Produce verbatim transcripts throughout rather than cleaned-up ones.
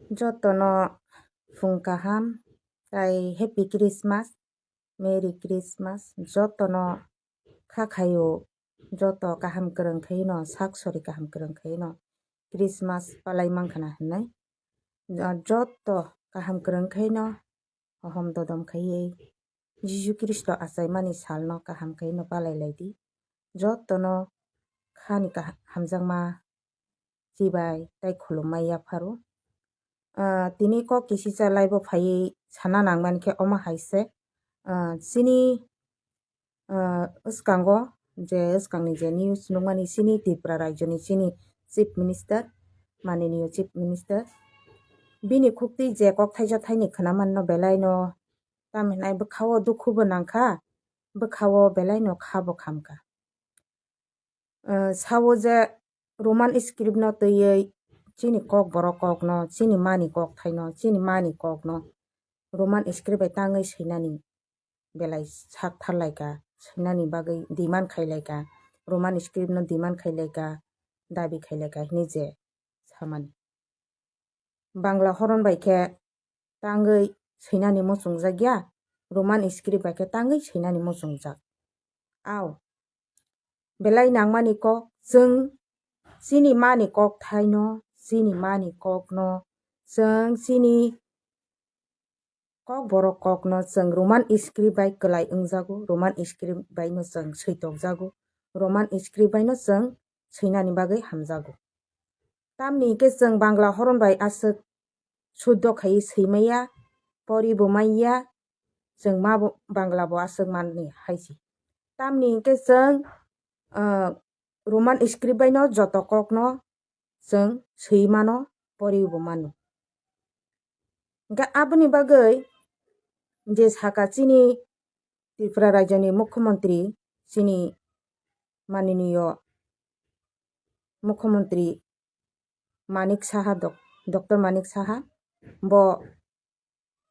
Jotono phung kaham, tai Happy Christmas, Merry Christmas. Jotono kha khaio, joto kaham kwrwng khaino, sak sori kaham kwrwng khaino Christmas palai mankha na hinwi. Jo-, joto kaham kwrwng khaino, hohom dodom khaiwi Jisu Khristo achaimani salno kaham khaino palai lai di. Jotono khani kaha-, hamjakma chibai tei khulumma yapharo. Ah, tini kok kisisa live o phaiwi sana nangmani khe omo hai se, ah, chini, ah, bwskango je bwskangni je news nukmani chini Tripura rajyoni chini Chief Minister, maniniyo Chief Minister, bini khukti je kok thaisa thaini khwnamanno belaino tamo hinai bwkhao dukhubo nangkha, bwkhao belaino khabo khamkha. Ah, sao je Roman script no twiwi chini kok borok kokno, chini mani kok thaino, chini mani kokno Roman script bai tangwi swinani belai sak tharlaikha, swinani bagwi demand khailaikha, Roman script no demand khailaikha, dabi khailaikha hinwi je samani. Bangla horon bai khe tangwi swinani muchungjak ya, Roman script bai khe tangwi swinani muchungjak. Au, belai nangmani kok, chwng chini mani kok thaino, chini mani kokno, chwng chini kok borok kokno chwng Roman script bai kwlai wngjago, Roman script baino chwng switokjago, Roman script baino chwng swinani bagwi hamjago. Tamni hwnkhe chwng Bangla horon bai aswk suddo khaiwi swimaiya, poribo maiya, chwng ma bo Bangla bo aswk manni hai se. Tamni hwnkhe chwng, ah, Roman script baino joto kokno chwng swi mano, poribo mano. Hwnkhe aboni bagwi je saka chini Tripura rajyoni mukhyamantri, chini maniniyo mukhyamantri Manik Saha, Dok-, Doctor Manik Saha, bo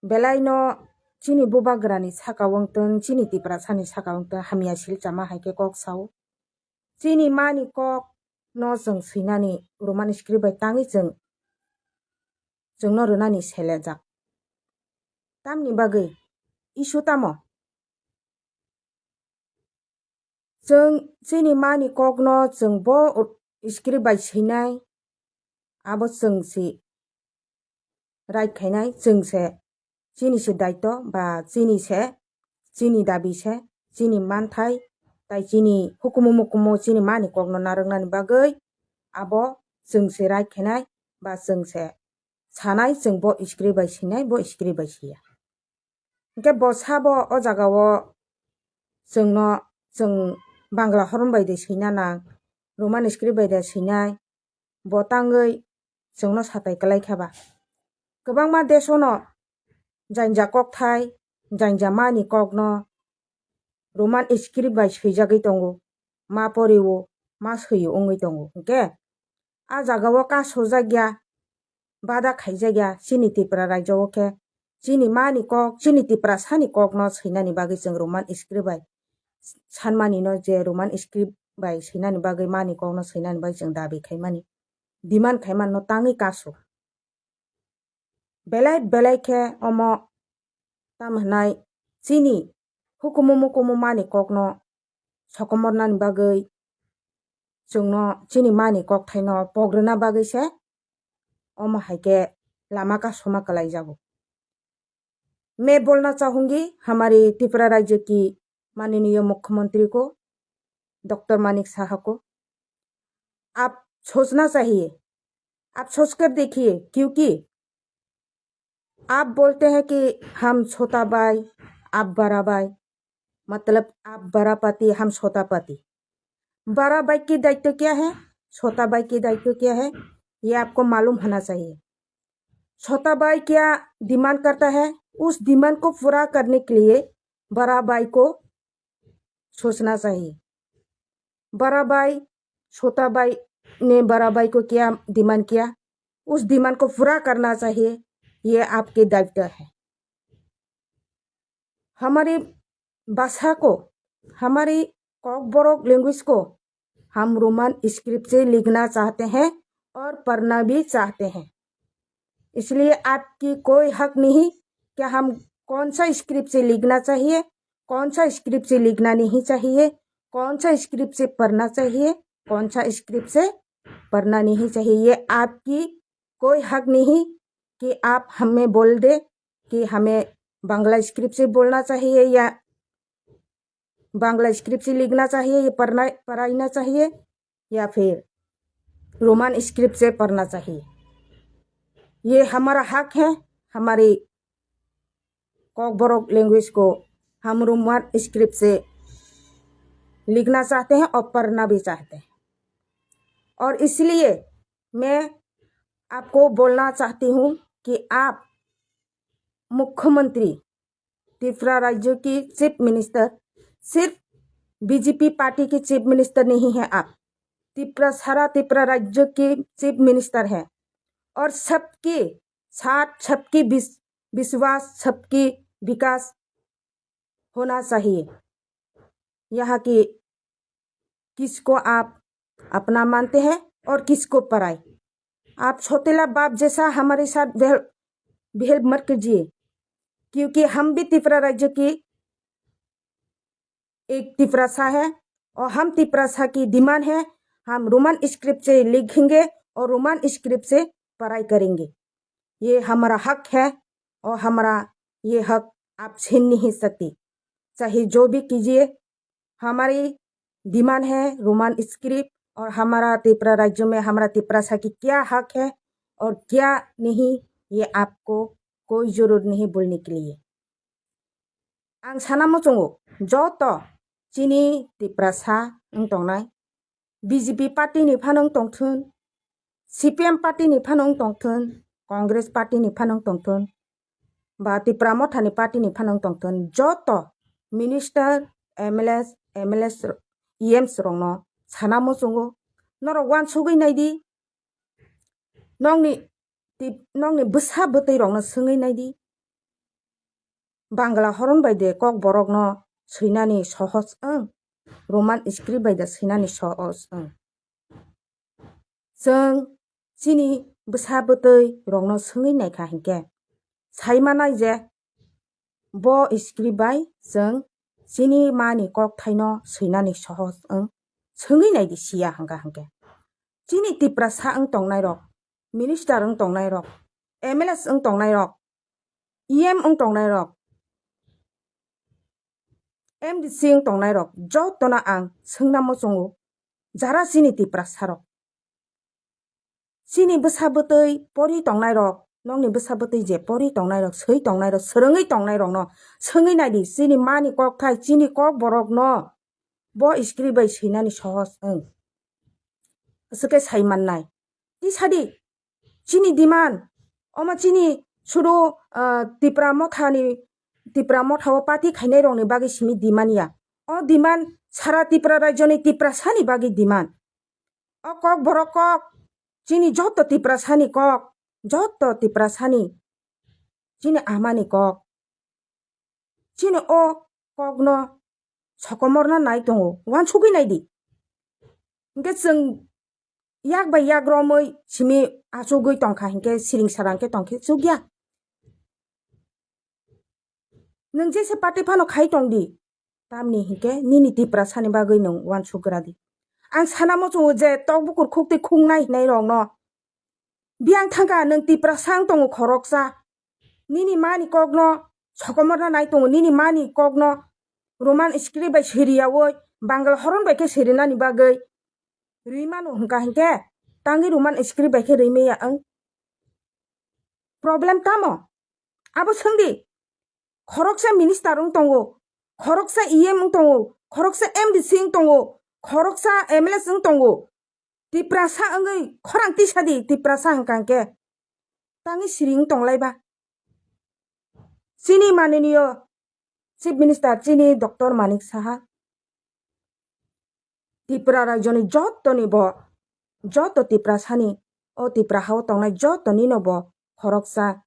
belaino chini bubagrani saka wngtwng, chini Tiprasani saka wngtwng hamya silchama hai khe kok sao. Chini mani kokno chwng swinani Roman script bai tangwi chwng, chwngno rwnani selejak. Tamni bagwi issue tamo? Chwng chini mani kokno chwng bo script bai swinai, abo chwng se right khainai, chwng se chini se daityo ba chini se, chini dabi se, chini manthai, tai chini hukumu mukumu chini mani kokno narwknani bagwi abo chwng se right khainai ba chwng se sanai, chwng bo script bai swinai, bo script bai swiya. Hwnkhe bo sabo o jagao chwngno, chwng Bangla horon bai de swina nang, Roman script bai de swinai, bo tangwi chwngno satai kwlai kha ba. Kwbangma desono janja kokthai, janja mani kokno Roman script bai swijagwi tongo, ma porio, ma swio wngwi tongo. Hwnkhe a jagao kasojak ya, bada khaijak ya chini Tripura rajyo o khe chini mani kok, chini Tiprasani kokno swinani bagwi chwng Roman script bai sanmani no, je Roman script bai swinani bagwi mani kokno swinani bagwi chwng dabi khaimani, demand khaimani no tangwi kaso. Belai belai khe omo tamo hwnai chini hukumu mukumu mani kokno sokomornani bagwi chwngno chini mani kokthaino pogrwna bagwi se omo hai khe lama kasoma kwlaijago. मैं बोलना चाहूंगी हमारी त्रिपुरा राज्य की माननीय मुख्यमंत्री को, डॉक्टर मानिक साहा को, आप सोचना चाहिए, आप सोच कर देखिए, क्योंकि आप बोलते हैं कि हम छोटा भाई, आप बड़ा भाई, मतलब आप बड़ा पति, हम छोटा पति। बड़ा भाई की दायित्व क्या है, छोटा भाई की दायित्व क्या है, ये आपको मालूम होना चाहिए। छोटा भाई क्या डिमांड करता है, उस डिमांड को पूरा करने के लिए बड़ा भाई को सोचना चाहिए। बड़ा भाई, छोटा भाई ने बड़ा भाई को क्या डिमांड किया, उस डिमांड को पूरा करना चाहिए, ये आपके दायित्व है। हमारी भाषा को, हमारी कॉकबोरोक लैंग्वेज को हम रोमन स्क्रिप्ट से लिखना चाहते हैं और पढ़ना भी चाहते हैं। इसलिए आपकी कोई हक नहीं कि हम कौन सा स्क्रिप्ट से लिखना चाहिए, कौन सा स्क्रिप्ट से लिखना नहीं चाहिए, कौन सा स्क्रिप्ट से पढ़ना चाहिए, कौन सा स्क्रिप्ट से पढ़ना नहीं चाहिए। ये आपकी कोई हक नहीं कि आप हमें बोल दे कि हमें बांग्ला स्क्रिप्ट से बोलना चाहिए या बांग्ला स्क्रिप्ट से लिखना चाहिए, ये पढ़ना, पढ़ाना चाहिए या फिर रोमन स्क्रिप्ट से पढ़ना चाहिए। ये हमारा हक है, हमारी कॉकबोरोक लैंग्वेज को हम रोमन स्क्रिप्ट से लिखना चाहते हैं और पढ़ना भी चाहते हैं। और इसलिए मैं आपको बोलना चाहती हूँ कि आप मुख्यमंत्री, त्रिपुरा राज्य की चीफ मिनिस्टर, सिर्फ बीजेपी पार्टी की चीफ मिनिस्टर नहीं है आप, त्रिपुरा, सारा त्रिपुरा राज्य की चीफ मिनिस्टर है और सबके साथ, सबकी विस-, विश्वास, सबकी विकास होना चाहिए। यहाँ की किसको आप अपना मानते हैं और किसको पराई। आप छोटेला बाप जैसा हमारे साथ बिहेव, बिहेव मत कीजिए, क्योंकि हम भी त्रिपुरा राज्य की एक तिपरासा है और हम तिपरासा की डिमांड है, हम रोमन स्क्रिप्ट से लिखेंगे और रोमन स्क्रिप्ट से पढ़ाई करेंगे। ये हमारा हक है और हमारा ये हक आप छीन नहीं सकते। चाहे जो भी कीजिए, हमारी डिमांड है रोमन स्क्रिप्ट और हमारा त्रिपुरा राज्य में हमारा तिपरासा की क्या हक है और क्या नहीं, ये आपको कोई जरूरत नहीं बोलने के लिए। Ang sana muchungo, joto chini Tiprasa wng tongnai, B J P party ni phano wng tongthun, C P M party ni phano wng tongthun, Congress party ni phano wng tongthun, ba Tipra Motha ni party ni phano wng tongthun, joto minister, M L A, M L A, E Ms rokno sana muchungo, norok uansugwi naidi, nokni tip-, nokni bwsa bwtwi rokno swngwi naidi. Bangla horon bai de Kokborokno swinani sohos wng, Roman script bai de swinani sohos wng. Chwng chini bwsa bwtwi rokno swngwi naikha hinkhe, saimanai je bo script bai chwng chini mani kokthaino swinani sohos wng, swngwi naidi siya hwnkha hinkhe. Chini Tiprasa wng tongnairok, minister wng tongnairok, M L A wng tongnairok, E M wng tongnairok, M D C wng tongnairok jotono ang swngna muchungo, jara chini Tiprasarok. Chini bwsa bwtwi pori tongnairok, nokni bwsa bwtwi je pori tongnairok, swi tongnairok, swrwngwi tongnairokno swngwi naidi, chini mani kokthai, chini Kokborokno bo script bai swinani sohos wng. Aswkhe sai mannai. Tisadi, chini demand, omo chini sudu, ah, Tipra Mothani, Tipra Mothao party khainairokni bagwi simi demand ya. O demand sara Tipra rajyoni Tiprasani bagwi demand. O Kokborok kok, chini joto Tiprasani kok, joto Tiprasani, chini amani kok. Chini o kokno sokomorna nai tongo, uansugwi naidi. Hinkhe chwng yak bai yak romwi simi achugwi tongkha hinkhe siring sarang khe tongkhe chukya. Nwng jesa party phano khai tongdi, tamni hinkhe nini Tiprasani bagwi nwng uansugra di. Ang sana muchungo je tok bukur khuktwi khungnai hinai rokno. Biyang thangkha nwng Tiprasa wng tongo khoroksa. Nini mani kokno sokomorna nai tongo, nini mani kokno Roman script bai siriyaui Bangla horon bai khe sirinani bagwi rwi mano hwnkha hinkhe tangwi Roman script bai khe rwi maya wng. Problem tamo? Abo swngdi. Khoroksa minister wng tongo, khoroksa E M wng tongo, khoroksa M D C wng tongo, khoroksa M L A wng tongo. Tiprasa wngwi khorang tisa di, Tiprasa hwnkha hinkhe tangwi siring tonglaiba. Chini mananiyo Chief Minister chini Doctor Manik Saha Tripura rajyoni jotoni bo, joto Tiprasani, o Tipra hao tongnai jotonino bo khoroksa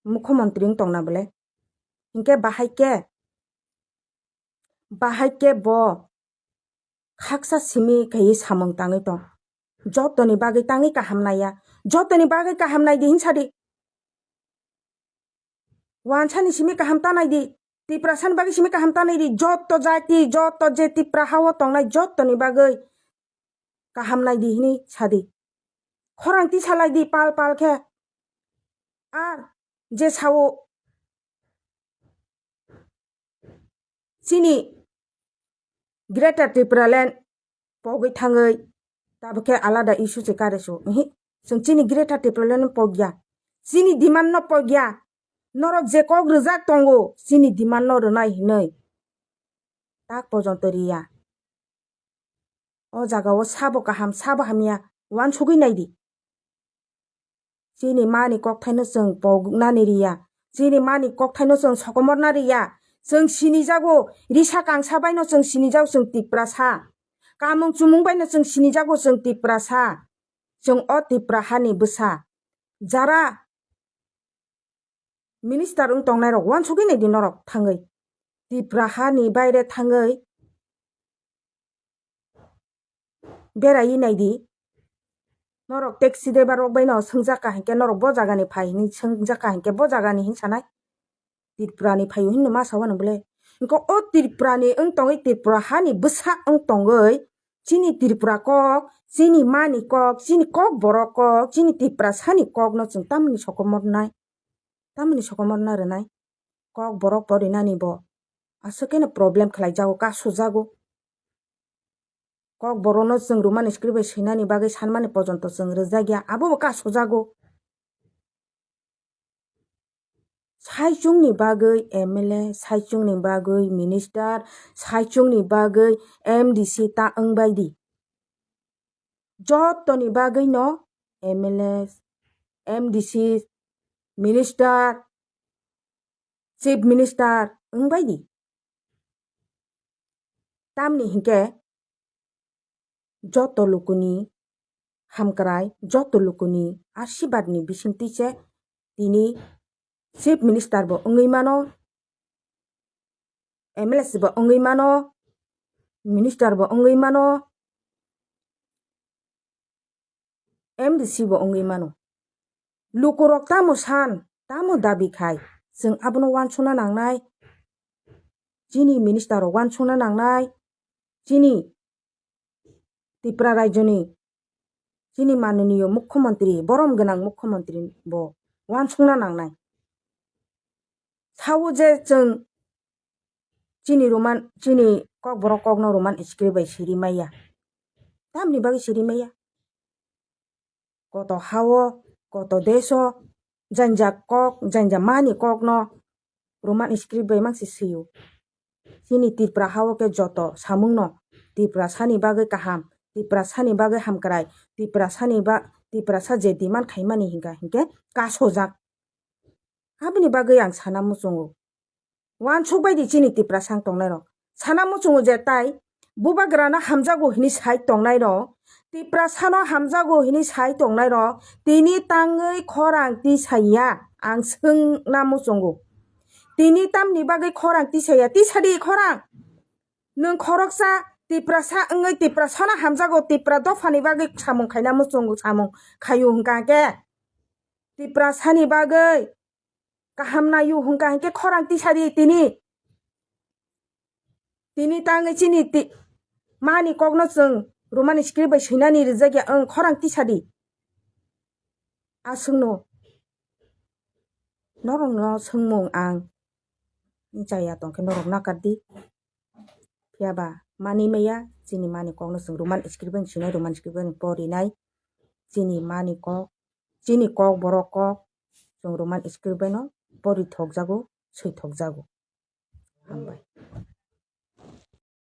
mukhyamantri wng tongna bwle. Hinkhe bahai khe, bahai khe bo khaksa simi khaiwi samung tangwi tong. Jotoni bagwi tangwi kaham naiya, Jotoni bagwi kaham nai di hin sa di. Wansani simi kaham ta nai di. Tiprasani bagwi simi kaham ta nai di. Joto jati, joto je Tipra ha-o tongnai jotoni bagwi kaham nai di hini sa di. Khorang tisa lai di pal pal khe. Ar je sao chini Greater Tipraland pogwi thangwi tabuk khe alada issue se kare su. Ihi, chwng chini Greater Tipraland no pogya. Chini demand no pogya. Norok je kok rwjak tongo, chini demand no rwnai hinwi tak pojonto riya. O jaga o sabo kaham, sabo hamya, wansugwi nai di. Chini mani kokthaino chwng poknani riya. Chini mani kokthaino chwng sokomorna riya. Chwng sinijago, risa kangsa baino chwng sinijago chwng Tiprasa. Kamung chumung baino chwng sinijago chwng Tiprasa. Chwng o Tipra hani bwsa. Jara minister wng tongnai rok wansugwi nai di norok thangwi. Tipra hani baire thangwi beraiwi nai di. Norok taxi driver rok bai no swngjak ka hinkhe norok bo jaga ni phai hinwi swngjak ka hinkhe bo jaga ni hin sanai. Tripura ni phaio hinwi ma sa wano bole. Hinkhe o Tripura ni wng tongwi Tripura hani bwsa wng tongwi chini Tripura kok, chini mani kok, chini kok borok kok, chini Tiprasani kok no chwng tamoni sokomornai, tamoni sokomorna rwnai. Kok borok porinani bo aswk khe no problem khlai jago, kasu jago. Kok borokno chwng Roman script bai swinani bagwi sanmani pojonto chwng rwjak ya, abo bo kasu jago. Saichungni bagwi M L A, saichungni bagwi minister, saichungni bagwi M D C ta wng bai di. Jotoni bagwi no M L A, M D C, minister, chief minister wng bai di. Tamni hinkhe joto lukuni hamkrai, joto lukuni asibadni bisingtwi se tini chief minister bo wngwi mano, M L A bo wngwi mano, minister bo wngwi mano, M D C bo wngwi mano. Lukurok tamo san, tamo dabi khai, chwng abono wansukna nangnai. Chini minister rok wansukna nangnai. Chini Tripura rajyoni chini manoniyo mukhyamantri, borom gwnang mukhyamantri bo wansukna nangnai. Sao je chwng chini Roman, chini kokborok kokno Roman script bai siri maya. Tamni bagwi siri maya? Koto hao, koto deso, janja kok, janja mani kokno Roman script bai mangsi sio. Chini Tripura hao khe joto samungno Tiprasani bagwi kaham, Tiprasani bagwi hamkrai, Tiprasani ba, Tiprasa je demand khaimani hinka hinkhe kasojak. Aboni bagwi ang sana muchungo. Wansuk bai di chini Tiprasa wng tongnai rok. Sana muchungo je tai bubagrano hamjago hini sai tongnai rok, Tiprasano hamjago hini sai tongnai rok, tini tangwi khorang tisaya ang swngna muchungo. Tini tamni bagwi khorang tisaya? Tisadi khorang. Nwng khoroksa Tiprasa wngwi Tiprasano hamjago, Tipra dophani bagwi samung khaina muchungo, samung khaio hwnkha khe. Tiprasani bagwi kaham naio hwnkha hinkhe khorang tisadi tini. Tini tangwi chini ti-, mani kokno chwng Roman script bai swinani rijak ya, wng khorang tisadi. Aswkno norokno swngmung ang chaya tongkhe norok nakardi. Phiya ba manwi maya chini mani kokno chwng Roman script bai swinai, Roman script bai porinai. Chini mani kok, chini kok borok kok chwng Roman script bai no pori thokjago, swi thokjago. Hambai.